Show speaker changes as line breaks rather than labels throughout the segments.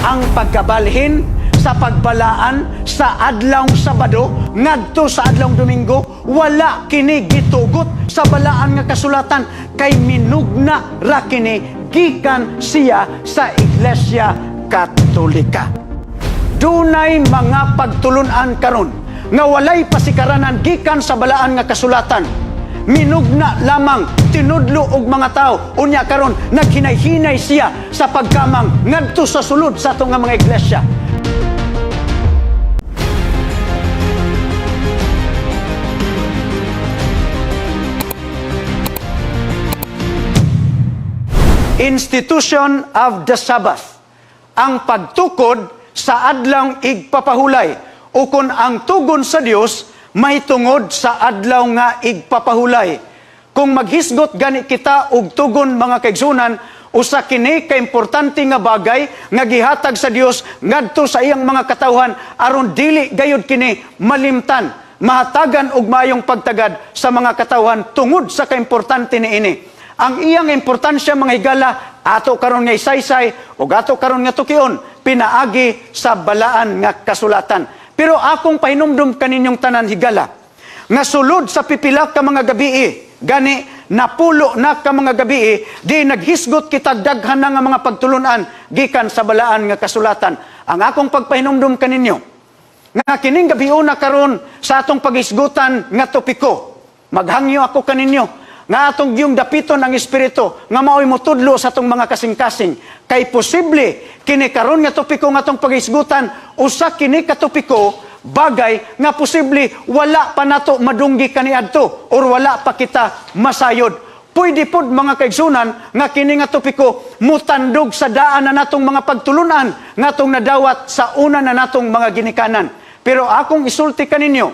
Ang pagkabalhin sa pagbalaan sa adlawng Sabado ngadto sa adlawng Domingo, wala kini gitugot sa balaan nga kasulatan kay minugna ra kini gikan siya sa Iglesia Katolika. Dunay mga pagtulunan karon nga walay pasikaranan gikan sa balaan nga kasulatan. Minugna lamang tinudlo og mga tao, unya karon naghinay-hinay siya sa pagkamang ngadto sa sulod sa atong nga mga iglesia. Institution of the Sabbath. Ang pagtukod sa adlawng igpapahulay o kung ang tugon sa Dios mahitungod sa adlaw nga igpapahulay. Kung maghisgot gani kita og tugon, mga kaigsunan, usa kini ka importante nga bagay nga gihatag sa Dios ngadto sa iyang mga katawhan aron dili gayud kini malimtan, mahatagan og maayong pagtagad sa mga katawhan tungod sa kaimportante niini. Ang iyang importansya, mga higala, ato karon nga isaysay ug ato karon nga tukion pinaagi sa balaan nga kasulatan. Pero akong pahinumdum kaninyong tanan, higala, nga sulod sa pipila ka mga gabii, gani napulo na ka mga gabii, di naghisgot kita daghan na nga mga pagtulunan gikan sa balaan nga kasulatan. Ang akong pagpahinumdum kaninyo, nga kining gabiuna karon sa atong paghisgutan nga topiko, maghangyo ako kaninyo nga atong giyong dapiton ang Espiritu nga maoy motudlo sa atong mga kasing-kasing, kay posible kini karon nga topiko nga atong paghisgutan, usa kini ka topiko bagay nga posible wala pa nato madunggi kaniadto or wala pa kita masayod. Pwede pod, mga kaigsunan, nga kini nga topiko mutandog sa daan na natong mga pagtulunan nga atong nadawat sa una na natong mga ginikanan. Pero akong isulti kaninyo,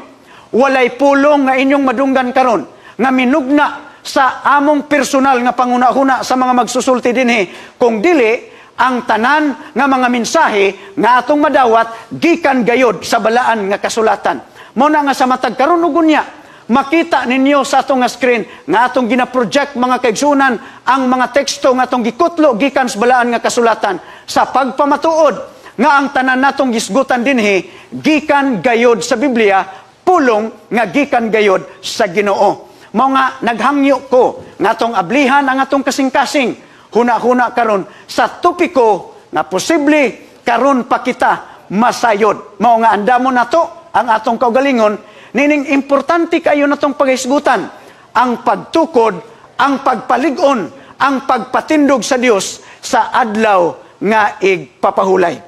walay pulong nga inyong madunggan karon nga minugna sa among personal nga panguna-huna sa mga magsusulti dinhi, kung dili ang tanan nga mga mensahe nga atong madawat gikan gayod sa balaan nga kasulatan. Mao na nga sa matag karon ug unya, makita ninyo sa atong nga screen nga atong gina-project, mga kaigsunan, ang mga teksto nga atong gikutlo gikan sa balaan nga kasulatan sa pagpamatuod nga ang tanan natong gisgutan dinhi gikan gayod sa Biblia, pulong nga gikan gayod sa Ginoo. Mao nga naghangyo ko nga atong ablihan ang atong kasing-kasing huna-huna karon sa topiko nga posible karon pa kita masayod. Mao nga andamo nato ang atong kaugalingon nining importante kayo natong paghisgutan, ang pagtukod, ang pagpalig-on, ang pagpatindog sa Dios sa adlaw nga igpapahulay.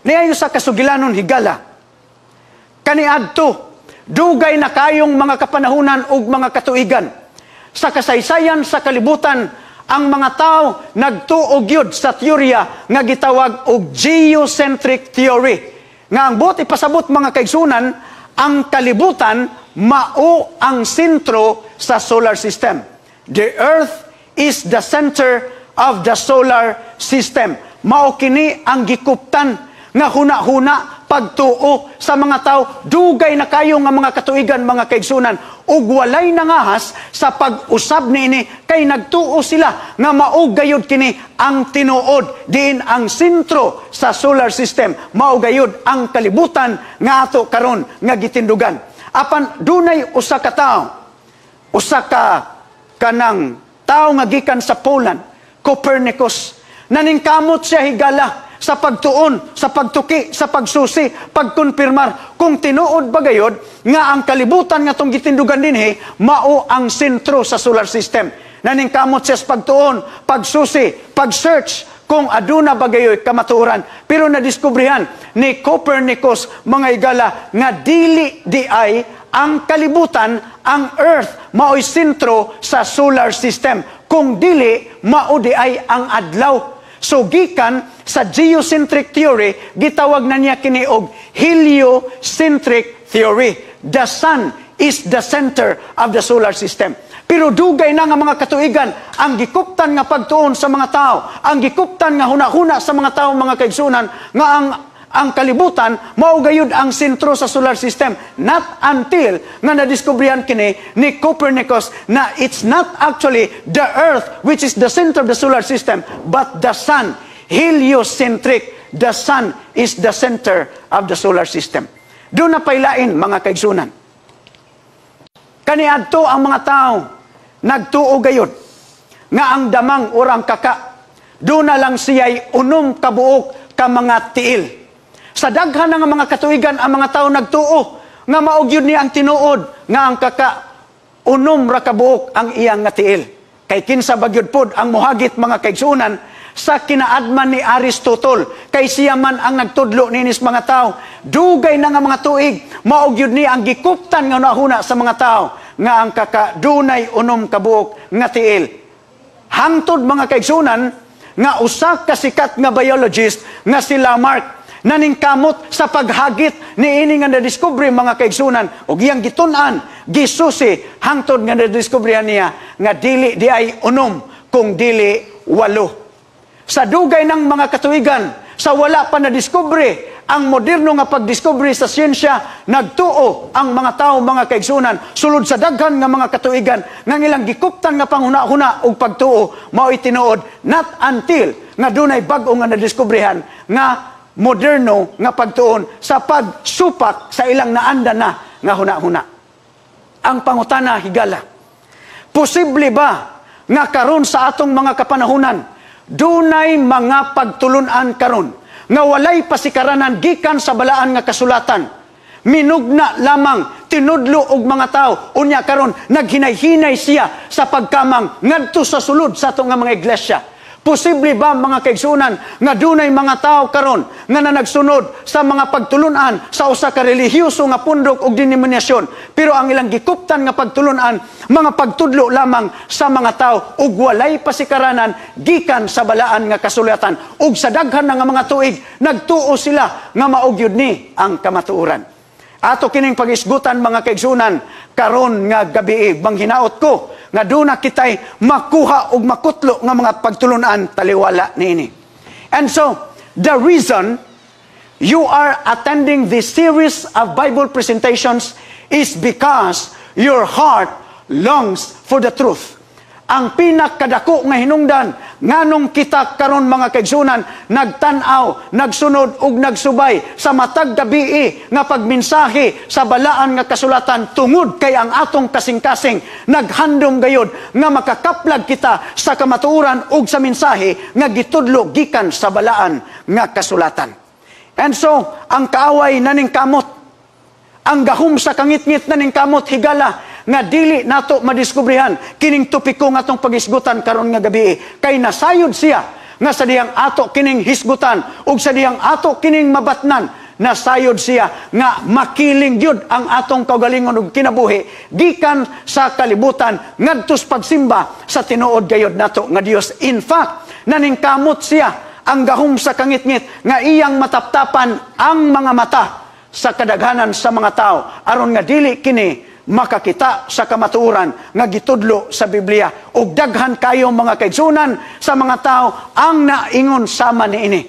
Niayo sa kasugilanon, higala, kaniadto dugay na kayong mga kapanahunan ug mga katuigan. Sa kasaysayan sa kalibutan, ang mga tao nagtuo gyud sa teorya nga gitawag og geocentric theory. Nga ang buot ipasabot, mga kaigsunan, ang kalibutan mao ang sentro sa solar system. The earth is the center of the solar system. Mao kini ang gikuptan nga huna-huna, pagtuo sa mga tao dugay na kayo nga mga katuigan, mga kaigsunan, ug walay nangahas sa pag-usab niini kay nagtuo sila nga mao gayud kini ang tinuod, diin ang sentro sa solar system mao gayud ang kalibutan nga ato karon nga gitindugan. Apan dunay usa ka tawo, usa ka kanang tao nga gikan sa Poland, Copernicus. Naningkamot siya, higala, sa pagtuon, sa pagtuki, sa pagsusi, pagkonfirmar kung tinuod ba gayod nga ang kalibutan nga tong gitindugan dinhi mao ang sentro sa solar system. Naningkamot siya sa pagtuon, pagsusi, pag-search kung aduna ba gayoy kamatuoran. Pero nadiskubrihan ni Copernicus, mga higala, nga dili diay ang kalibutan, ang earth, maoy sentro sa solar system. Kung dili, mao diay ang adlaw. So gikan sa geocentric theory, gitawag na niya kini og heliocentric theory. The sun is the center of the solar system. Pero dugay na nga mga katuigan, ang gikuptan nga pagtuon sa mga tao, ang gikuptan nga huna-huna sa mga tao, mga kaigsunan, nga ang kalibutan mao gayud ang sentro sa solar system, not until nga nadiskubrihan kini ni Copernicus na it's not actually the earth which is the center of the solar system but the sun, heliocentric. the sun is the center of the solar system. Duna pay lain, mga kaigsunan. Kaniadto ang mga tao nagtuo gayud nga ang damang or ang kaka duna lang siya'y 6 ka buok ka mga tiil. Sa daghan nga mga katuigan, ang mga tao nagtuo nga mao gyud ni ang tinuod nga ang kaka 6 ra ka buok ang iyang nga tiil. Kay kinsa ba gyud pod ang muhagit, mga kaigsuonan, sa kinaadman ni Aristotle, kay siya man ang nagtudlo ninis mga tao dugay na nga mga tuig? Mao gyud ni ang gikuptan nga nahuna sa mga tao nga ang kaka dunay 6 ka buok nga tiil. Hangtod, mga kaigsunan, nga usa ka sikat nga biologist nga si Lamarck naningkamot sa paghagit niini nga nadiskubre, mga kaigsunan, ug iyang gitun-an, gisusi, hangtod nga nadiskubrihan niya nga dili diay 6 kung dili 8. Sa dugay ng mga katuigan, sa wala pa nadiskubre ang moderno nga pagdiskubre sa siyensya, nagtuo ang mga tao, mga kaigsunan, sulod sa daghan nga mga katuigan, nga ilang gikuptan nga panghuna-huna ug pagtuo mao'y tinuod, not until nga dunay bag-o nga nadiskubrehan nga moderno nga pagtuon sa pagsupak sa ilang naanda na nga huna-huna. Ang pangutana, higala, posible ba nga karon sa atong mga kapanahunan dunay mga pagtulunan karon nga walay pasikaranan gikan sa balaan nga kasulatan? Minugna lamang, tinudlo og mga tao, unya karon naghinay-hinay siya sa pagkamang ngadto sa sulod sa atong nga mga iglesia? Posible ba, mga kaigsunan, nga dunay mga tao karon nga nanagsunod sa mga pagtulunan sa usa ka relihiyoso nga pundok og denominasyon, pero ang ilang gikuptan nga pagtulunan mga pagtudlo lamang sa mga tao ug walay pasikaranan gikan sa balaan nga kasulatan, ug sa daghan nga mga tuig nagtuo sila nga mao gyud ni ang kamatuoran? Ato kining pagisgutan, mga kaigsunan, karon nga gabi. Manghinaot ko nga duna kitay makuha og makutlo nga mga pagtulunan taliwala niini. And so, the reason you are attending this series of Bible presentations is because your heart longs for the truth. Ang pinakadako nga hinungdan nganong kita karon, mga kaigsunan, nagtan-aw, nagsunod ug nagsubay sa matag gabii nga pagmensahe sa balaan nga kasulatan, tungod kay ang atong kasing-kasing naghandom gayod nga makakaplag kita sa kamatuoran ug sa mensahe nga gitudlo gikan sa balaan nga kasulatan. And so, ang kaaway naningkamot, ang gahom sa kangitngit naningkamot, higala, nga dili nato madiskubrihan kining topiko nga atong pagisgutan karon nga gabi, kay nasayod siya nga sa dihang ato kining hisgutan ug sa dihang ato kining mabatnan, nasayod siya nga makiling gyud ang atong kaugalingon ug kinabuhi gikan sa kalibutan ngadto sa pagsimba sa tinuod gayod nato nga Dios. In fact, naningkamot siya, ang gahom sa kangitngit, nga iyang mataptapan ang mga mata sa kadaghanan sa mga tao aron nga dili kini makakita sa kamatuoran nga gitudlo sa Biblia. Ug daghan kayo, mga kaigsunan, sa mga tao ang naingon sama niini.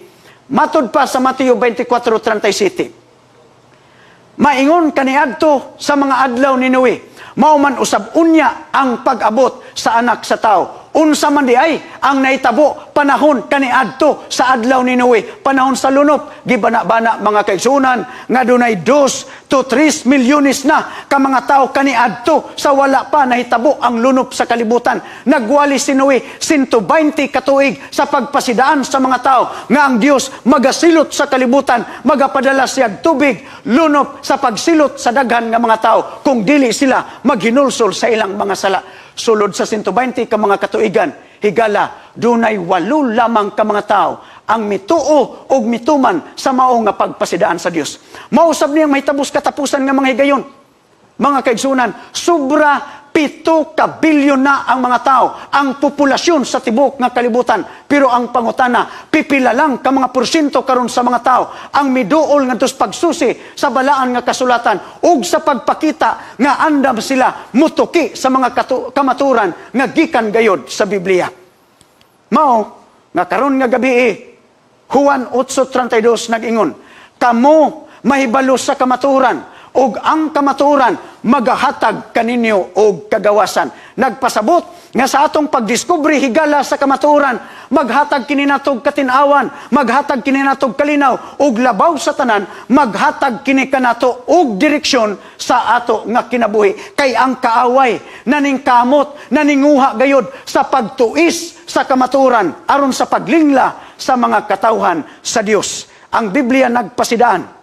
Matud pa sa Mateo 24:37, maingon kaniadto sa mga adlaw ni Noe, mao man usab unya ang pag-abot sa Anak sa Tao. Unsa man diay ang nahitabo panahon kaniadto sa adlaw ni Noe, panahon sa lunop? Gibana-bana, mga kaigsunan, nga dunay 2 to 3 milyones na ka mga tao kaniadto sa wala pa nahitabo ang lunop sa kalibutan. Nagwali si Noe 120 ka tuig sa pagpasidaan sa mga tao nga ang Dios magasilot sa kalibutan, magapadala siya tubig, lunop, sa pagsilot sa daghan nga mga tao kung dili sila maghinulsol sa ilang mga sala. Sulod sa 120 ka mga katuigan, higala, dunay 8 lamang ka mga tao ang mituo og mituman sa mao nga pagpasidaan sa Dios. Mao usab niyang mahitabos katapusan nga mga higayon. Mga kaigsunan, sobra 7 ka bilyon na ang mga tao, ang populasyon sa tibok nga kalibutan. Pero ang pangutana, pipila lang ka mga porsyento karon sa mga tao ang miduol ngadto sa pagsusi sa balaan nga kasulatan ug sa pagpakita nga andam sila mutuki sa mga kamaturan nga gikan gayod sa Biblia. Mao nga karon nga gabi, Juan 8:32 nag-ingon, "Kamo mahibalo sa kamaturan Ug ang kamatuoran magahatag kaninyo og kagawasan. Nagpasabot nga sa atong pagdiskubre, higala, sa kamatuoran, maghatag kini natog katin-awan, maghatag kini natog kalinaw, ug labaw sa tanan, maghatag kini kanato og direksyon sa ato nga kinabuhi. Kay ang kaaway naningkamot, naninguha gayod sa pagtuis sa kamatuoran aron sa paglingla sa mga katawhan sa Dios. Ang Biblia nagpasidaan.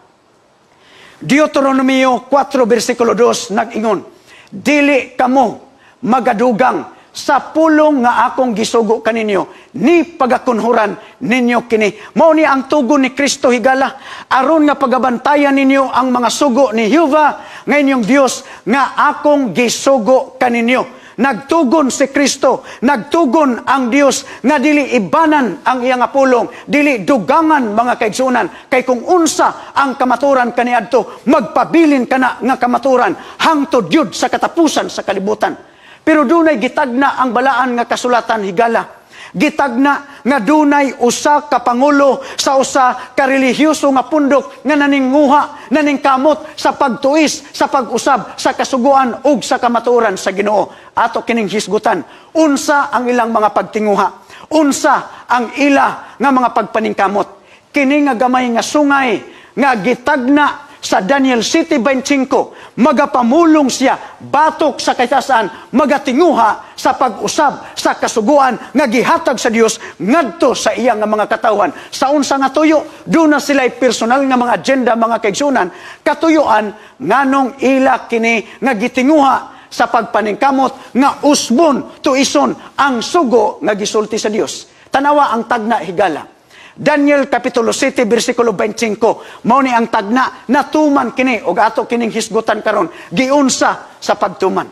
Deuteronomio 4 versikulo 2 nag-ingon, "Dili kamo magadugang sa pulong nga akong gisugo kaninyo, ni pagakunhuran ninyo kini." Mao ni ang tugon ni Kristo, higala, aron nga pagabantayan ninyo ang mga sugo ni Jehova nga inyong Dios nga akong gisugo kaninyo. Nagtugon si Kristo, nagtugon ang Dios nga dili ibanan ang iyang nga pulong, dili dugangan, mga kaigsunan, kay kung unsa ang kamaturan kaniadto, magpabilin kana nga kamaturan hangtod yud sa katapusan sa kalibutan. Pero dunay gitagna ang balaan nga kasulatan, higala. Gitagna nga dunay usa ka pangulo sa usa ka relihiyoso nga pundok nga naninguha, naningkamot sa pagtuis, sa pag-usab sa kasuguan ug sa kamatuoran sa Ginoo. Ato kining hisgutan. Unsa ang ilang mga pagtinguha? Unsa ang ila nga mga pagpaningkamot? Kini nga gamay nga sungay nga gitagna sa Daniel 7:25, magapamulong siya batok sa katasan, magatinguha sa pag-usab sa kasuguan nga gihatag sa Dios ngadto sa iya nga mga katawhan. Sa unsa nga tuyo? Duna sila personal nga mga agenda, mga kaigsunan, katuyuan nganong ila kini nga gitinguha sa pagpaningkamot nga usbon, tuison ang sugo nga gisulti sa Dios. Tanawa ang tagna, higala. Daniel Kapitulo 7 versikulo 25, mao ni ang tagna. Natuman kini ug ato kining hisgutan karon, giunsa sa pagtuman.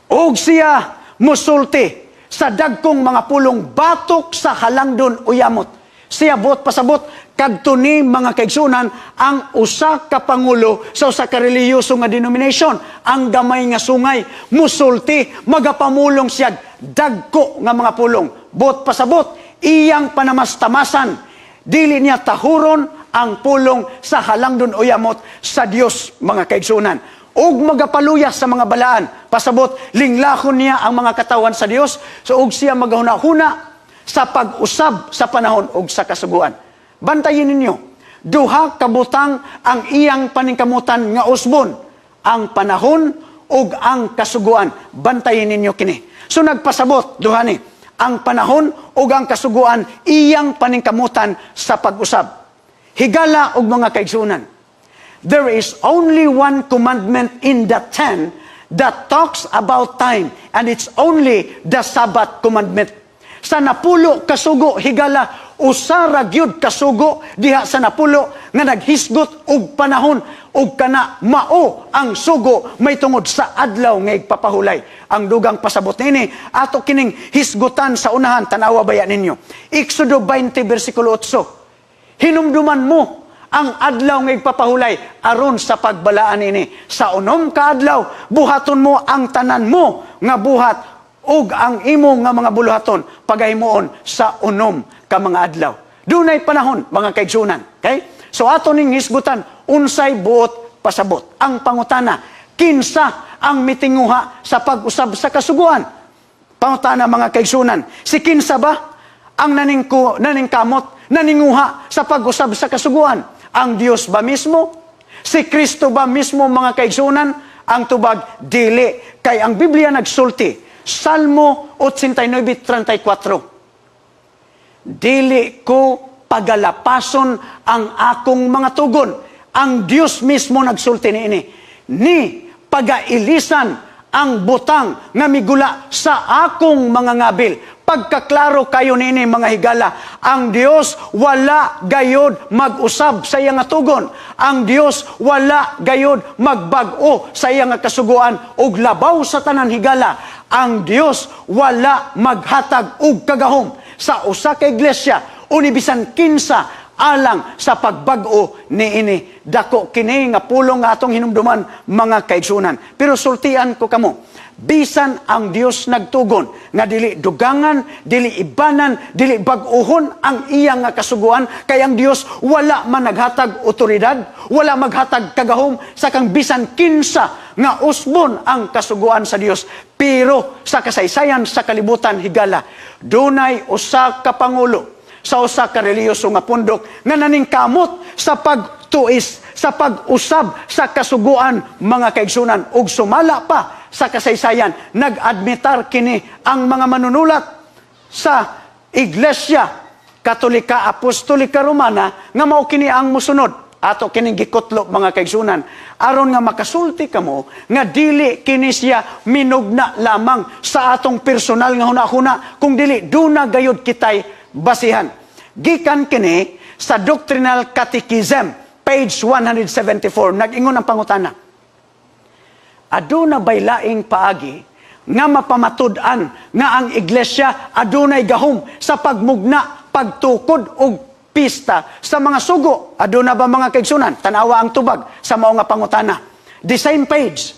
Ug siya musulti sa dagkong mga pulong batok sa halangdon uyamot. Siya, buot pasabot, kadto ni, mga kaigsunan, ang usa ka pangulo sa usa ka relihiyoso nga denomination, ang gamay nga sungay, musulti, magapamulong siya dagko nga mga pulong. Buot pasabot, iyang panamastamasan, dili niya tahuron ang pulong sa halangdon uyamot sa Dios, mga kaigsunan. Ug magapaluya sa mga balaan. Pasabot, linglahon niya ang mga katawan sa Dios, so ug siya magahuna-huna sa pag-usab sa panahon ug sa kasuguan. Bantayin ninyo, duha ka butang ang iyang paningkamutan nga usbon, ang panahon ug ang kasuguan. Bantayin ninyo kini. So nagpasabot, duha ni, ang panahon ug ang kasuguan iyang paningkamutan sa pag-usab. Higala og mga kaigsunan, there is only one commandment in the 10 that talks about time, and it's only the Sabbath commandment. Sa 10 kasugo, higala, usa ra gyud kasugo diha sa 10 nga naghisgot og panahon, ug kana mao ang sugo may tungod sa adlaw nga igpapahulay. Ang dugang pasabot niini, ato kining hisgutan sa unahan. Tanawa baya ninyo. Exodo 20 versikulo 8. "Hinumduman mo ang adlaw nga igpapahulay aron sa pagbalaan ini. Sa 6 ka adlaw buhaton mo ang tanan mo nga buhat ug ang imo nga mga buluhaton pagahimuon sa 6 ka mga adlaw." Dunay panahon, mga kaigsunan. Okay? So ato ning hisgutan unsay buot pasabot. Ang pangutana, kinsa ang mitinguha sa pag-usab sa kasuguan? Pangutana, mga kaigsunan, si kinsa ba ang naningkamot, naninguha sa pag-usab sa kasuguan? Ang Dios ba mismo? Si Kristo ba mismo, mga kaigsunan? Ang tubag, dili. Kay ang Biblia nagsulti, Salmo 89:34, "Dili ko pagalapason ang akong mga tugon." Ang Dios mismo nagsulti niini. "Ni pagailisan ang butang nga migula sa akong mga ngabil." Pagkaklaro kayo niini, mga higala, ang Dios wala gayod mag-usab sa iyang nga tugon. Ang Dios wala gayod magbag-o sa iyang nga kasuguan, ug labaw sa tanan, higala, ang Dios wala maghatag og kagahom sa usa ka iglesia o ni bisan kinsa alang sa pagbag-o niini. Dako kini nga pulong nga atong hinumduman, mga kaigsunan. Pero sultian ko kamo, Bisan ang Dios nagtugon nga dili dugangan, dili ibanan, dili bag-uhon ang iya nga kasuguan, kay ang Dios wala man naghatag otoridad, wala maghatag kagahom sa kang bisan kinsa nga usbon ang kasuguan sa Dios. Pero sa kasaysayan sa kalibutan, higala, dunay usa ka pangulo sa usa ka relihiyoso nga pundok nga naningkamot sa pagtuis, sa pag-usab sa kasuguan, mga kaigsunan, ug sumala pa sa kasaysayan, nag-admitar kini ang mga manunulat sa Iglesia Katolika Apostolika Romana nga mao kini ang musunod. Ato kining gikutlo, mga kaigsunan, aron nga makasulti kamo nga dili kini siya minugna lamang sa atong personal nga hunahuna, kung dili duna gayud kitay basihan. Gikan kini sa Doctrinal Catechism, page 174. Nag-ingon ang pangutana, "Aduna bay laing paagi nga mapamatud-an nga ang iglesia adunay gahom sa pagmugna, pagtukod og pista sa mga sugo? Aduna ba, mga kaigsunan?" Tanawa ang tubag sa mao nga pangutana. The same page,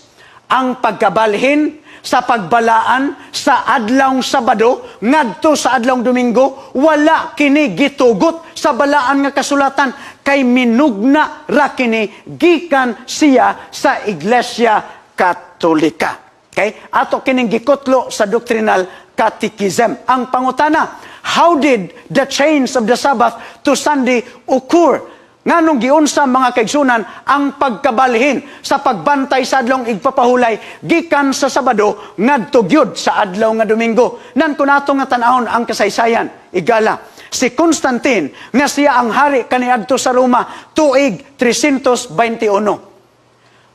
ang pagkabalhin sa pagbalaan sa adlawng Sabado ngadto sa adlawng Domingo, wala kini gitugot sa balaan nga kasulatan, kay minugna ra kini gikan siya sa Iglesia Katolika. Okay? Ato kining gikutlo sa Doctrinal Catechism. Ang pangutana, "How did the change of the Sabbath to Sunday occur?" Nganong giunsa, mga kaigsunan, ang pagkabalhin sa pagbantay sa adlawng igpapahulay gikan sa Sabado ngadto gyud sa adlaw nga Domingo? Nan kun ato nga tan-awon ang kasaysayan, igala, si Constantine nga siya ang hari kaniadto sa Roma tuig 321,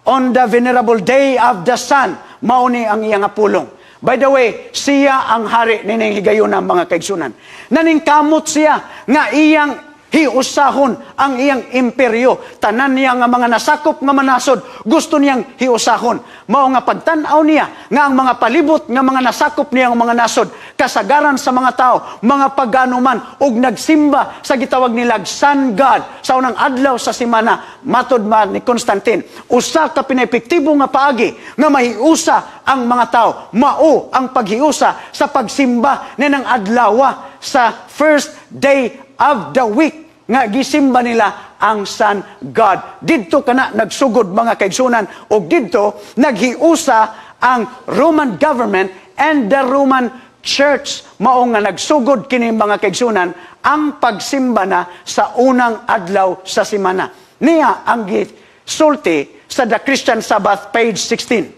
"On the venerable day of the sun," mao ni ang iyang pulong. By the way, siya ang hari nining higayuna, mga kaigsunan. Naningkamot siya nga iyang hiusahon ang iyang imperyo. Tanan niya nga mga nasakop nga manasod, gusto niyang hiusahon. Mao nga pagtan-aw niya nga ang mga palibot nga mga nasakop niya nga mga nasod, kasagaran sa mga tao, mga pagano man, ug nagsimba sa gitawag nilag sun god sa unang adlaw sa semana. Matod man ni Constantine, usa ka pinaepektibo nga paagi nga mahiusa ang mga tao, mao ang paghiusa sa pagsimba ninang adlawa sa first day of the week nga gisimba nila ang sun god. Didto kana nagsugod, mga kaigsunan, ug didto naghiusa ang Roman government and the Roman Church. Mao nga nagsugod kini, mga kaigsunan, ang pagsimba na sa unang adlaw sa semana. Niya ang gisulti sa The Christian Sabbath, page 16.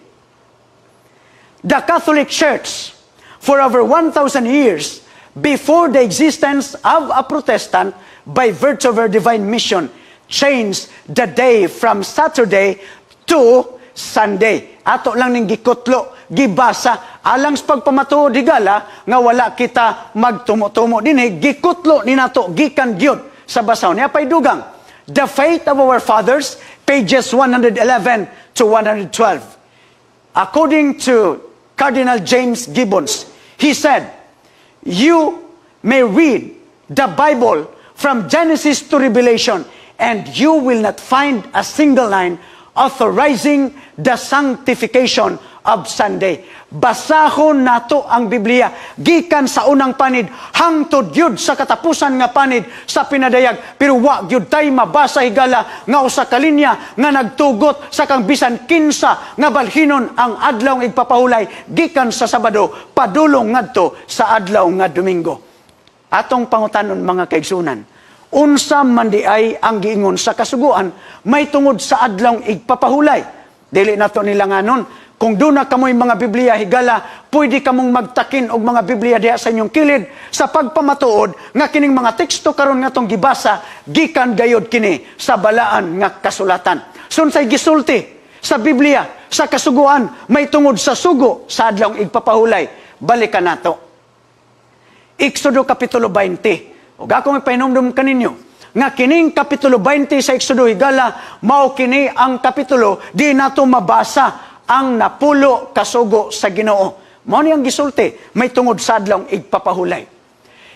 "The Catholic Church, for over 1,000 years before the existence of a Protestant, by virtue of her divine mission, changed the day from Saturday to Sunday." Ato lang ning gikutlo, gibasa, alang sa pagpamatuod, higala, nga wala kita magtumo-tumo dinhi, gikutlo ni nato gikan gyud sa basaw. Niya pay dugang. The Faith of Our Fathers, pages 111 to 112. According to Cardinal James Gibbons, he said, "You may read the Bible from Genesis to Revelation and you will not find a single line authorizing the sanctification of Sunday." Basahon nato ang Biblia gikan sa unang panid hangtod gyud sa katapusan nga panid sa pinadayag, pero wa gyud tay mabasa, higala, nga usa ka linya nga nagtugot sa kang bisan kinsa nga balhinon ang adlaw nga igpapahulay gikan sa Sabado padulong ngadto sa adlaw nga Domingo. Atong pangutanon, mga kaigsunan, unsa man di ay ang giingon sa kasuguan may tungod sa adlawng igpapahulay? Dili nato nilanganon. Kung duna kamoy mga Biblia, higala, pwede kamong magtakin og mga Biblia diha sa inyong kilid sa pagpamatuod nga kining mga teksto karon nga atong gibasa, gikan gayod kini sa balaan nga kasulatan. So unsay gisulti sa Biblia, sa kasuguan may tungod sa sugo sa adlawng igpapahulay? Balikan nato. Exodo Kapitulo 20. Ug akong ipahinumdum kaninyo nga kining Kapitulo 20 sa Exodo, higala, mao kini ang kapitulo di nato mabasa ang 10 ka sugo sa Ginoo. Mao ni ang gisulti may tungod sa adlawng igpapahulay.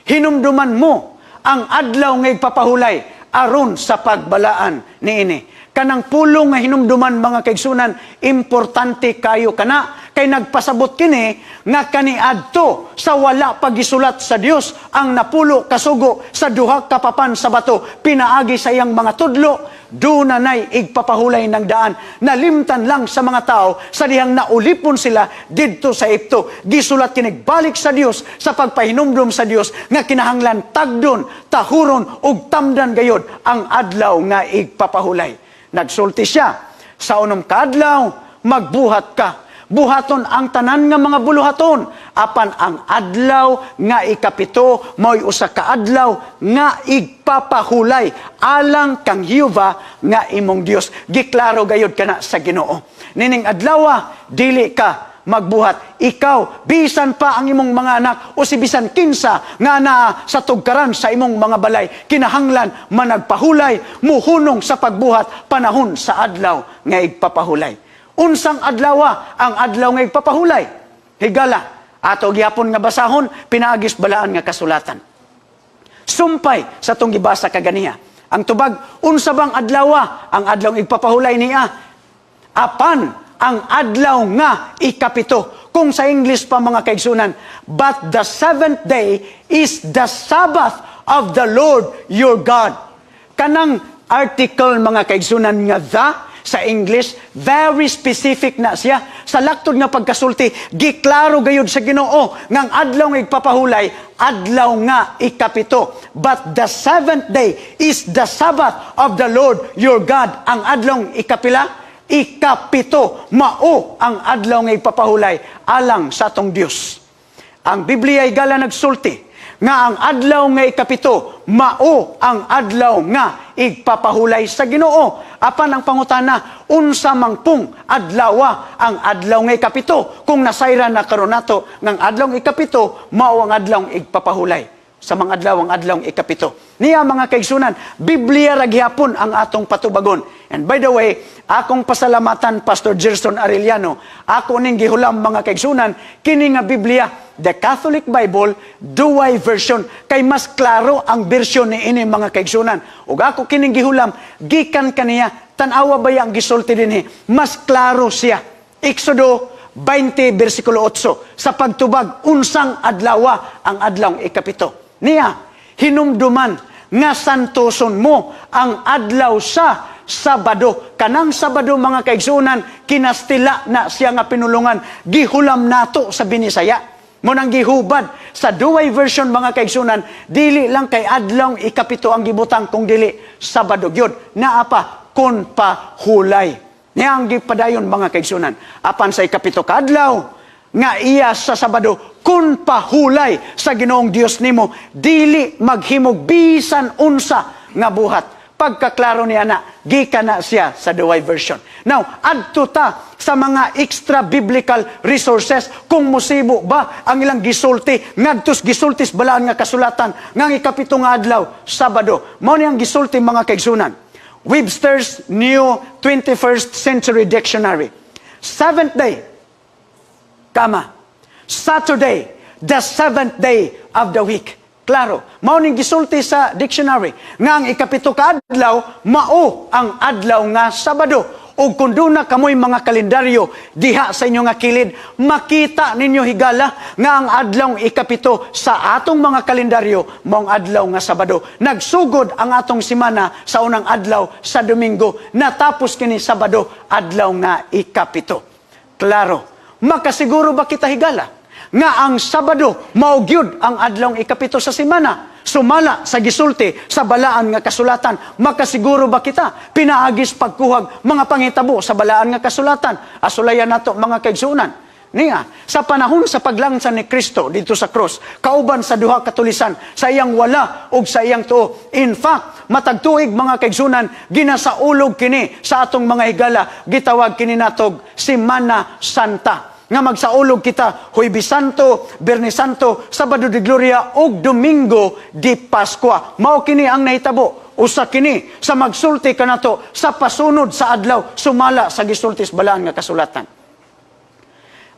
"Hinumduman mo ang adlaw nga igpapahulay aron sa pagbalaan niini." Kanang pulong nga hinumduman, mga kaigsunan, importante kayo kana kay nagpasabot kini nga kaniadto sa wala pa gisulat sa Dios ang 10 ka sugo sa duha ka papan sa bato pinaagi sa iyang mga tudlo, duna nay igpapahulay ng daan. Nalimtan lang sa mga tao sa dihang naulipon sila didto sa Ehipto. Gisulat kini balik sa Dios sa pagpahinumdum sa Dios nga kinahanglan tagdon, tahuron ug tamdan gayod ang adlaw nga igpapahulay. Nagsulti siya, "Sa unom ka adlaw magbuhat ka, buhaton ang tanan nga mga buluhaton, apan ang adlaw nga 7 mao'y usa ka adlaw nga igpapahulay alang kang Jehova nga imong Dios." Giklaro gayud kana sa Ginoo. Nining adlaw, dili ka magbuhat. Ikaw, bisan pa ang imong mga anak o si bisan kinsa nga naa sa tugkaran sa imong mga balay, kinahanglan managpahulay, muhunong sa pagbuhat panahon sa adlaw nga igpapahulay. Unsang adlawa ang adlaw nga igpapahulay? Higala, ato gihapon nga basahon pinaagis balaan nga kasulatan. Sumpay sa atong gibasa kaganiha. Ang tubag, unsa bang adlawa ang adlaw nga igpapahulay niya? Apan ang adlaw nga 7. Kung sa English pa, mga kaigsunan, "But the seventh day is the Sabbath of the Lord your God." Kanang article, mga kaigsunan, nga "the" sa English, very specific na siya. Sa laktod nga pagkasulti, giklaro gayud sa Ginoo nga ang adlaw nga igpapahulay, adlaw nga 7. "But the seventh day is the Sabbath of the Lord your God." Ang adlaw ikapila? 7. Mao ang adlaw nga igpapahulay alang sa atong Dios. Ang Biblia ay gala nagsulti nga ang adlaw nga 7 mao ang adlaw nga igpapahulay sa Ginoo. Apan ang pangutana, unsa man pong adlawa ang adlaw nga 7 kung nasayran na karon nato ng adlaw nga 7 mao ang adlaw igpapahulay sa mga adlaw, ang adlaw 7? Niya, mga kaigsunan, Biblia ra gihapon ang atong patubagon. And by the way, akong pasalamatan Pastor Gerson Arellano. Ako ning gihulam, mga kaigsunan, kini nga Biblia, The Catholic Bible, Douay Version, kay mas klaro ang bersyon ni ini, mga kaigsunan. Ug ako kining gihulam gikan kaniya. Tan-awa baya ang gisulti dinhi, mas klaro siya. Exodo 20 versikulo 8 sa pagtubag unsang adlawa ang adlaw 7. Niya, "Hinumduman nga santoson mo ang adlaw sa Sabado." Kanang Sabado, mga kaigsunan, kinastila na siya nga pinulungan, gihulam nato sa Binisaya. Mao nang gihubad sa Douay Version, mga kaigsunan, dili lang kay adlaw 7 ang gibutang kung dili Sabado gyud. Naa pa kon pahulay. Niya ang gipadayon, mga kaigsunan. "Apan sa 7 ka adlaw nga iya sa Sabado, kun pahulay sa Ginoong Dios nimo, dili maghimog bisan unsa nga buhat." Pagkaklaro niya na, gikan na siya sa Douay Version. Now, adto ta sa mga extra biblical resources kung musibo ba ang ilang gisulti ngadtos gisultis balaan nga kasulatan nga ang 7 nga adlaw Sabado. Mao ni ang gisulti, mga kaigsunan. Webster's New 21st Century Dictionary. Seventh day, comma, Saturday, the seventh day of the week. Klaro, mao ning gisulti sa dictionary nga ang 7 ka adlaw mao ang adlaw nga Sabado. Ug kung duna kamoy mga kalendaryo diha sa inyo nga kilid, makita ninyo, higala, nga ang adlaw 7 sa atong mga kalendaryo mao ang adlaw nga Sabado. Nagsugod ang atong semana sa unang adlaw sa Domingo, natapos kini Sabado, adlaw nga 7. Klaro. Makasiguro ba kita, higala, nga ang Sabado mao gyud ang adlaw 7 sa semana sumala sa gisulti sa balaan nga kasulatan? Makasiguro ba kita pinaagis pagkuhag mga pangitabo sa balaan nga kasulatan? Asulayan nato, mga kaigsunan. Niya, sa panahon sa paglangsa ni Kristo dito sa cross, kauban sa duha ka tulisan, sa iyang wala ug sa iyang tuo. In fact, matag tuig, mga kaigsunan, ginasaulog kini sa atong mga higala, gitawag kini natog Semana Santa nga magsaulog kita Huwebes Santo, Biyernes Santo, Sabado de Gloria ug Domingo de Pascua. Mao kini ang nahitabo. Usa kini sa magsulti kanato sa pasunod sa adlaw sumala sa gisultis balaan nga kasulatan.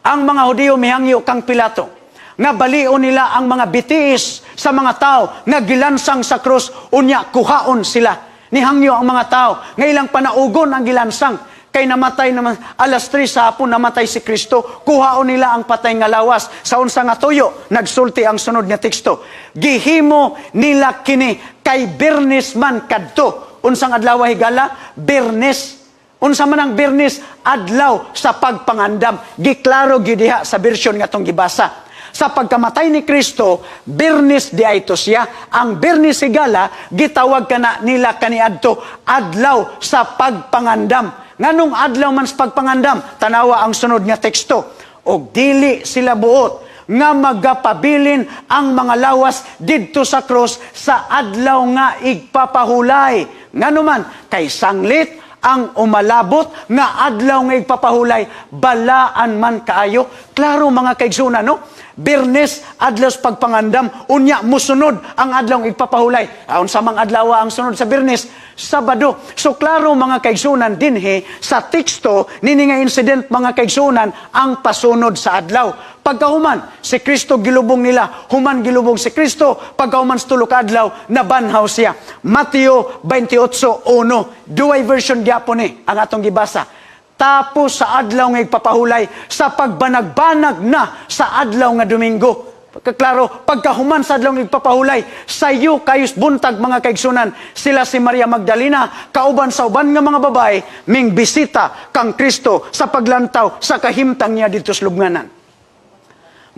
Ang mga Hudiyo mihangyo kang Pilato nga balion nila ang mga bitiis sa mga tao nga gilansang sa krus, unya kuhaon sila. Nihangyo ang mga tao nga ilang panaugon ang gilansang. Kay namatay naman, alas 3 sa hapon namatay si Kristo. Kuhaon nila ang patay nga lawas. Sa unsa nga tuyo, nagsulti ang sunod nga teksto. Gihimo nila kini kay Birnes man kadto. Unsang adlaw, higala? Birnes. Unsa man ang Birnes? Adlaw sa pagpangandam. Giklaro gyud diha sa bersyon nga atong gibasa. Sa pagkamatay ni Kristo, Birnes diay to siya. Ang Birnes, higala, gitawag kana nila kaniadto adlaw sa pagpangandam. Nganong adlaw man sa pagpangandam? Tanawa ang sunod nga teksto. Og dili sila buot nga magapabilin ang mga lawas didto sa krus sa adlaw nga igpapahulay. Ngano man, kay sanglit ang umalabot nga adlaw nga igpapahulay, balaan man kaayo. Klaro, mga kaigsunan, no? Birnes, adlaw sa pagpangandam, unya musunod ang adlaw nga igpapahulay. Unsa mang adlaw ang sunod sa Birnes? Sabado. So klaro, mga kaigsunan, dinhi sa teksto nini nga incident, mga kaigsunan, ang pasunod sa adlaw. Pagkahuman, si Kristo gilubong nila, human gilubong si Kristo, pagkahuman sa 3 ka adlaw, nabanhaw siya. Mateo 28:1, duay version gyapon ni ang atong gibasa. Tapos sa adlaw nga igpapahulay, sa pagbanag-banag na sa adlaw nga Domingo. Pagkaklaro, pagkahuman sa adlaw nga igpapahulay, sayo kayos buntag, mga kaigsunan, sila si Maria Magdalena, kauban sa uban nga mga babae, ming bisita kang Kristo sa paglantaw sa kahimtang niya didto sa lubnganan.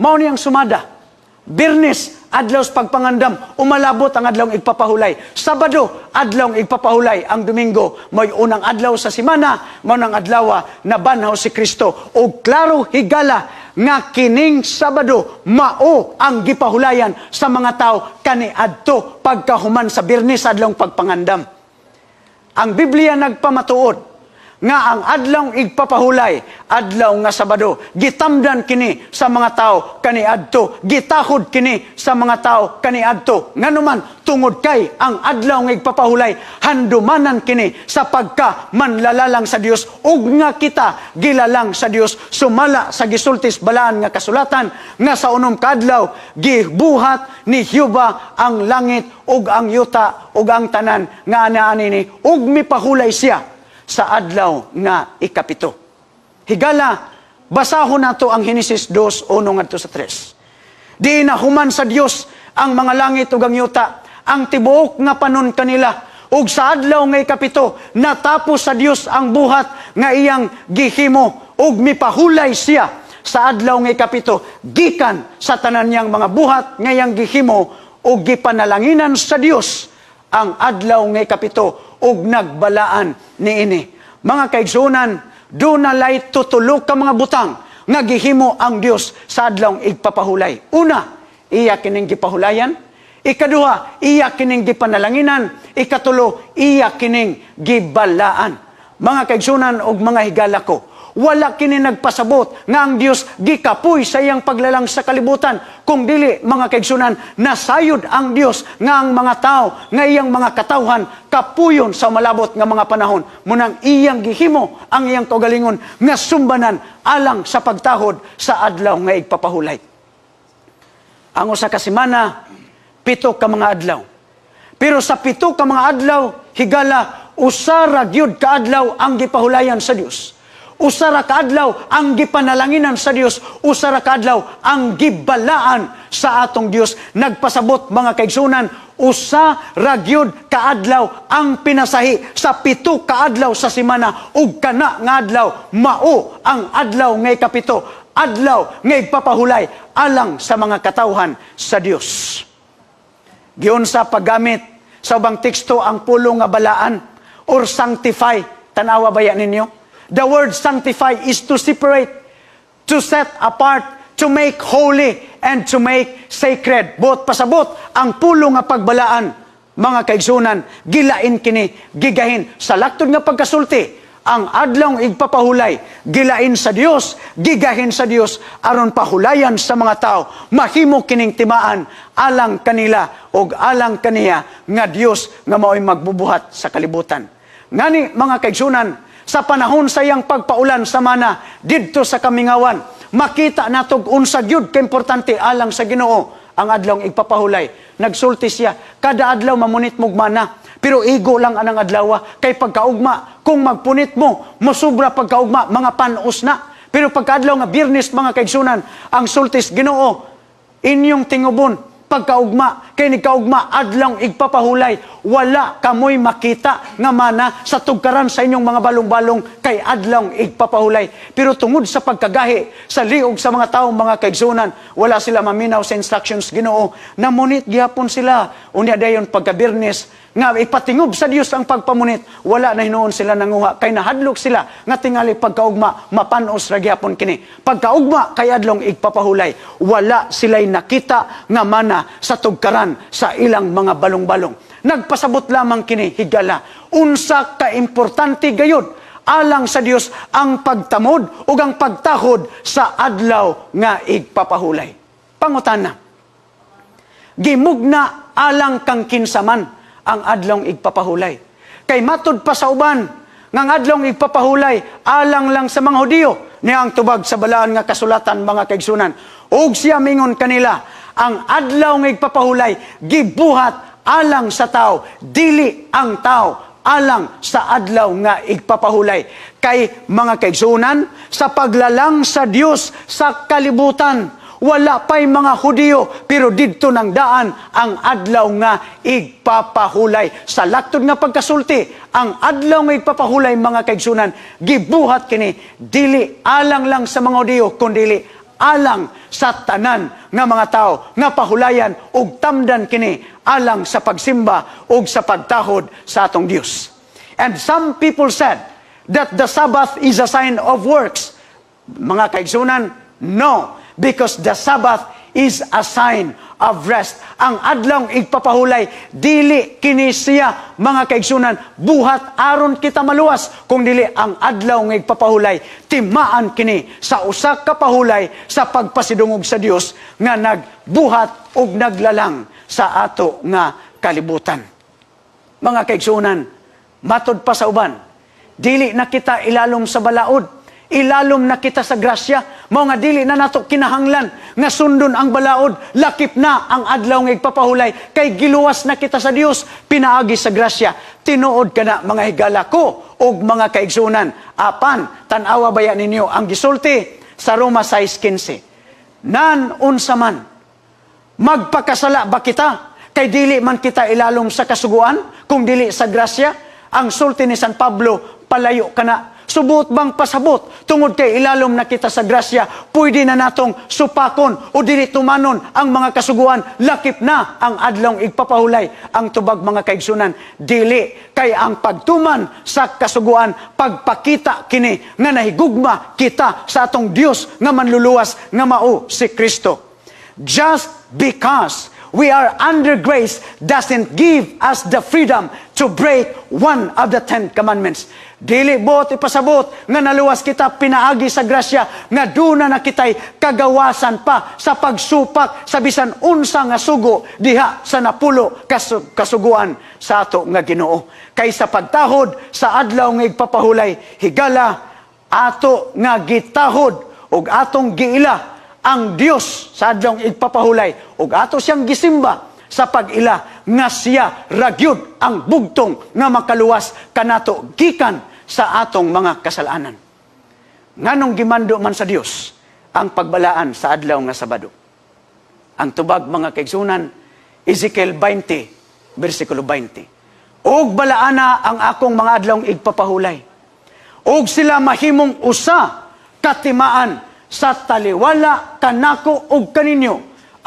Mao niyang sumada. Birnes, adlaw sa pagpangandam, umalabot ang adlaw igpapahulay. Sabado, adlaw igpapahulay. Ang Domingo, mo'y unang adlaw sa semana, mao nang adlaw nabanhaw si Kristo. Og klaro, higala, nga kining Sabado mao ang gipahulayan sa mga tao kaniadto pagkahuman sa Birnes, adlaw pagpangandam. Ang Biblia nagpamatuod nga ang adlaw igpapahulay, adlaw nga Sabado. Gitamdan kini sa mga tao kaniadto, gitahod kini sa mga tao kaniadto. Nganuman, tungod kay ang adlaw nga igpapahulay, handumanan kini sa pagka manlalalang sa Dios ug nga kita gilalang sa Dios sumala sa gisultis balaan nga kasulatan nga sa unom kadlaw gibuhat ni Jehova ang langit ug ang yuta ug ang tanan nga anaa niini, ug mipahulay siya sa adlaw nga 7. Higala, basahon nato ang Henesis 2:1 ngadto sa 3. Di nahuman sa Dios ang mga langit ug ang yuta, ang tibuok nga panon kanila, ug sa adlaw nga 7 natapos sa Dios ang buhat nga iyang gihimo, ug mipahulay siya sa adlaw nga 7 gikan sa tanan niyang mga buhat nga iyang gihimo, ug gipanalanginan sa Dios ang adlaw nga 7 ug nagbalaan niini. Mga kaigsunan, duna lay tutulo ka mga butang nga gihimo ang Dios sa adlaw igpapahulay. Una, iya kining gipahulayan. Ikaduha, iya kining gipanalanginan. Ikatulo, iya kining gibalaan. Mga kaigsunan ug mga higala ko, wala kini nagpasabot nga ang Dios gikapoy sa iyang paglalang sa kalibutan. Kung dili, mga kaigsunan, nasayod ang Dios nga ang mga tao nga iyang mga katawhan kapuyon sa malabot nga mga panahon. Munang iyang gihimo ang iyang kaugalingon nga sumbanan alang sa pagtahod sa adlaw nga igpapahulay. Ang usa ka semana, 7 ka mga adlaw. Pero sa 7 ka mga adlaw, higala, usa ra gyud ka adlaw ang gipahulayan sa Dios. Usa ra ka adlaw ang gipanalanginan sa Dios, usa ra ka adlaw ang gibalaan sa atong Dios. Nagpasabot, mga kaigsunan, usa ra gyud ka adlaw ang pinasahi sa 7 ka adlaw sa semana, ug kana nga adlaw mao ang adlaw nga 7, adlaw nga igpapahulay alang sa mga katawhan sa Dios. Giunsa paggamit sa ubang teksto ang pulong nga balaan or sanctify? Tanawa baya ninyo? The word sanctify is to separate, to set apart, to make holy, and to make sacred. Buot pasabot, ang pulong nga pagbalaan, mga kaigsunan, gilain kini, gigahin. Sa laktod nga pagkasulti, ang adlaw igpapahulay, gilain sa Dios, gigahin sa Dios, aron pahulayan sa mga tao, mahimo kining timaan alang kanila og alang kaniya nga Dios nga mao'y magbubuhat sa kalibutan. Ngani, mga kaigsunan, sa panahon sa iyang pagpaulan sa mana didto sa kamingawan, makita natog unsa gyud kaimportante alang sa Ginoo ang adlaw igpapahulay. Nagsulti siya, kada adlaw mamunit mog mana. Pero igo lang anang adlaw kay pagkaugma, kung magpunit mo, mosubra pagkaugma, mga panos na. Pero pagkaadlaw nga Biyernes, mga kaigsunan, ang sulti sa Ginoo, inyong tingubon pagkaugma, kay nigkaugma adlaw igpapahulay, wala kamoy makita nga mana sa tugkaran sa inyong mga balong-balong kay adlaw igpapahulay. Pero tungod sa pagkagahi sa liog sa mga tawo, mga kaigsunan, wala sila maminaw sa instructions Ginoo, namunit gihapon sila. Unya dayon pagka Biyernes nga ipatingob sa Dios ang pagpamunit, wala na hinuon sila nanguha kay nahadlok sila nga tingali pagkaugma mapanos ra gihapon kini. Pagkaugma kay adlong igpapahulay, wala sila'y nakita nga mana sa tugkaran sa ilang mga balong-balong. Nagpasabot lamang kini, higala, unsa ka importante gayud alang sa Dios ang pagtamod ug ang pagtahod sa adlaw nga igpapahulay. Pangutana, gimugna alang kang kinsa man ang adlong igpapahulay? Kay matud pa sa uban nga ang adlong igpapahulay alang lang sa mga Hudiyo. Niya ang tubag sa balaan nga kasulatan, mga kaigsunan. Ug siya mingon kanila, ang adlaw nga igpapahulay gibuhat alang sa tao, dili ang tao alang sa adlaw nga igpapahulay. Kay, mga kaigsunan, sa paglalang sa Dios sa kalibutan, wala pa'y mga Hudiyo, pero didto nang daan ang adlaw nga igpapahulay. Sa laktod nga pagkasulti, ang adlaw nga igpapahulay, mga kaigsunan, gibuhat kini dili alang lang sa mga Hudiyo, kundili alang sa tanan nga mga tao nga pahulayan ug tamdan kini alang sa pagsimba ug sa pagtahod sa atong Dios. And some people said that the Sabbath is a sign of works. Mga kaigsunan, no, because the Sabbath is a sign of rest. Ang adlong igpapahulay, dili kini siya, mga kaigsunan, buhat aron kita maluwas, kung dili ang adlaw nga igpapahulay, timaan kini sa usa ka pahulay sa pagpasidungog sa Dios nga nagbuhat ug naglalang sa ato nga kalibutan. Mga kaigsunan, matod pa sa uban, dili na kita ilalom sa balaod, ilalom na kita sa grasya. Mao nga dili na nato kinahanglan nga sundon ang balaod, lakip na ang adlaw nga igpapahulay, kay giluwas na kita sa Dios pinaagi sa grasya. Tinuod kana, mga higala ko ug mga kaigsunan. Apan tan-awa baya ninyo ang gisulti sa Roma 6:15. Nan unsa man, magpakasala ba kita kay dili man kita ilalom sa kasuguan kung dili sa grasya? Ang sulti ni San Pablo, palayo kana. Subot bang pasabot, tungod kay ilalom na kita sa grasya, pwede na natong supakon o dili tumanon ang mga kasuguan, lakip na ang adlong igpapahulay? Ang tubag, mga kaigsunan, dili, kay ang pagtuman sa kasuguan, pagpakita kini nga nahigugma kita sa atong Dios nga manluluwas nga mao si Kristo. Just because we are under grace doesn't give us the freedom to break one of the Ten Commandments. Dili buot ipasabot nga naluwas kita pinaagi sa grasya nga duna na kitay kagawasan pa sa pagsupak sa bisan unsa nga sugo diha sa 10 kasuguan sa ato nga Ginoo. Kay sa pagtahod sa adlaw nga igpapahulay, higala, ato nga gitahod ug atong giila ang Dios sa adlong igpapahulay ug ato siyang gisimba sa pag-ila nga siya ragyud ang bugtong nga makaluwas kanato gikan sa atong mga kasalanan. Nganong gimando man sa Dios ang pagbalaan sa adlaw nga Sabado? Ang tubag, mga kaigsunan, Ezekiel 20, versikulo 20. "Ug balaana ang akong mga adlawng igpapahulay. Ug sila mahimong usa katimaan sa taliwala kanako ug kaninyo,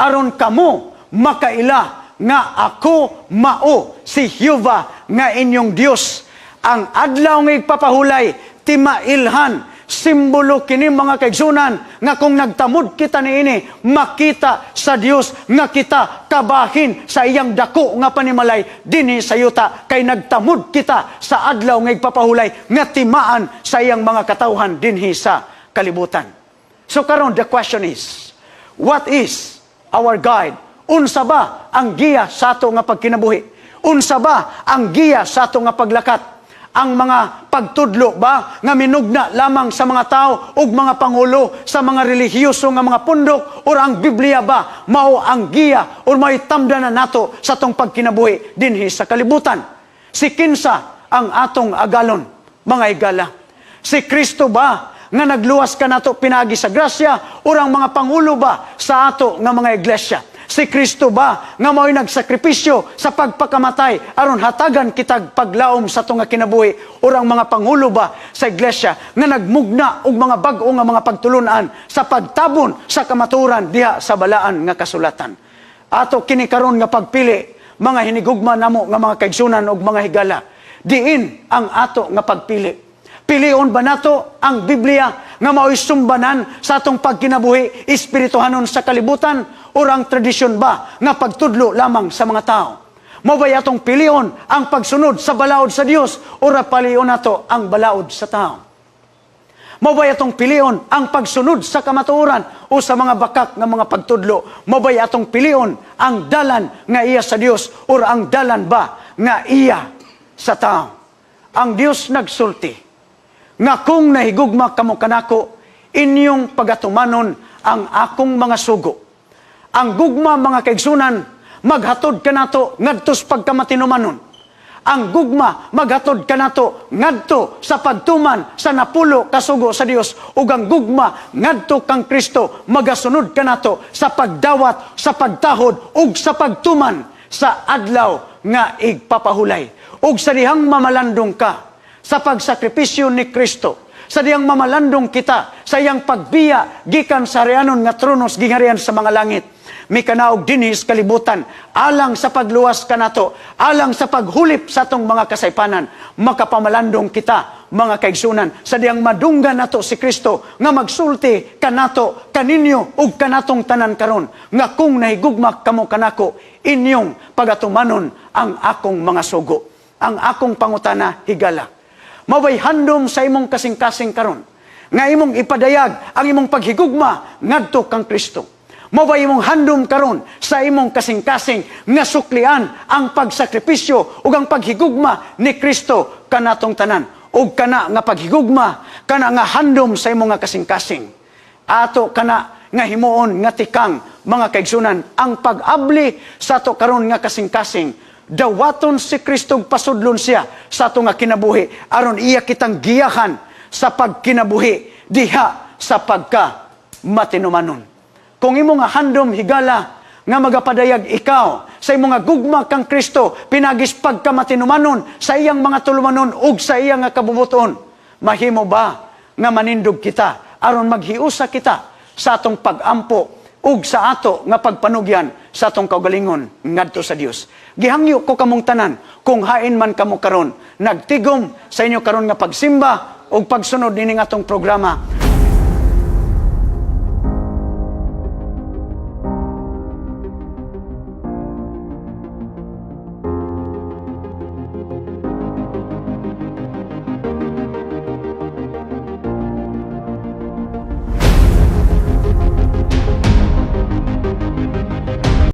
aron kamo makaila nga ako mao si Jehova nga inyong Dios." Ang adlaw nga igpapahulay timailhan. Simbolo kini, mga kaigsunan, nga kung nagtamod kita niini, makita sa Dios nga kita kabahin sa iyang dako nga panimalay dinhi sa yuta, kay nagtamod kita sa adlaw nga igpapahulay nga timaan sa iyang mga katawhan dinhi sa kalibutan. So karon, the question is, what is our guide? Unsa ba ang giya sa ato nga pagkinabuhi? Unsa ba ang giya sa ato nga paglakat? Ang mga pagtudlo ba nga minugna lamang sa mga tao ug mga pangulo sa mga relihiyoso nga mga pundok, or ang Biblia ba mao ang giya or may tamdanan nato sa atong pagkinabuhi dinhi sa kalibutan? Si kinsa ang atong agalon, mga higala? Si Kristo ba nga nagluwas kanato pinaagi sa grasya, or ang mga pangulo ba sa ato nga mga iglesia? Si Kristo ba nga mao'y nagsakripisyo sa pagpakamatay aron hatagan kitag paglaom sa atong nga kinabuhi, or ang mga pangulo ba sa iglesia nga nagmugna og mga bag-o nga mga pagtulunan sa pagtabon sa kamatuoran diha sa Balaan nga Kasulatan? Ato kini karon nga pagpili, mga hinigugma namo nga mga kaigsunan ug mga higala. Diin ang ato nga pagpili? Pilion ba nato ang Biblia nga mao'y sumbanan sa atong pagkinabuhi espirituhanon sa kalibutan, or ang tradisyon ba nga pagtudlo lamang sa mga tao? Mao ba'y atong pilion ang pagsunod sa balaod sa Dios, or pilion nato ang balaod sa tao? Mao ba'y atong pilion ang pagsunod sa kamatuoran o sa mga bakak nga mga pagtudlo? Mao ba'y atong pilion ang dalan nga iya sa Dios, or ang dalan ba nga iya sa tao? Ang Dios nagsulti nga kung nahigugma kamo kanako, inyong pagatumanon ang akong mga sugo. Ang gugma, mga kaigsunan, maghatod kanato ngadto sa pagkamatinumanon. Ang gugma maghatod kanato ngadto sa pagtuman sa 10 ka sugo sa Dios, ug ang gugma ngadto kang Kristo magasunod kanato sa pagdawat, sa pagtahod ug sa pagtuman sa Adlaw nga Igpapahulay. Ug sa dihang mamalandong ka sa pagsakripisyo ni Kristo, sa dihang mamalandong kita sa iyang pagbiya gikan sa harianon nga trono sa gingharian sa mga langit, mikanaog dinhi sa kalibutan alang sa pagluwas kanato, alang sa paghulip sa atong mga kasaypanan, makapamalandong kita, mga kaigsunan, sa dihang madunggan nato si Kristo nga magsulti kanato, kaninyo ug kanatong tanan karon nga kung nahigugma kamo kanako, inyong pagatumanon ang akong mga sugo. Ang akong pangutana, higala: mao bay handom sa imong kasing-kasing karon nga imong ipadayag ang imong paghigugma ngadto kang Kristo? Mao ba imong handom karon sa imong kasing-kasing nga suklian ang pagsakripisyo ug ang paghigugma ni Kristo kanatong tanan? Ug kana nga paghigugma, kana nga handom sa imong nga kasing-kasing, ato kana nga himuon nga tikang, mga kaigsunan, ang pag-abli sa ato karon nga kasing-kasing. Dawaton si Kristo ug pasudlon siya sa ato nga kinabuhi aron iya kitang giyahan sa pagkinabuhi diha sa pagka matinumanon. Kung imo nga handom, higala, nga magapadayag ikaw sa imong nga gugma kang Kristo pinaagi sa pagkamatinumanon sa iyang mga tulumanon ug sa iyang nga kabubuton, mahimo ba nga manindog kita aron maghiusa kita sa atong pagampo ug sa ato nga pagpanugyan sa atong kaugalingon ngadto sa Dios? Gihangyo ko kamong tanan, kung hain man kamo karon nagtigom sa inyo karon nga pagsimba ug pagsunod nining atong programa.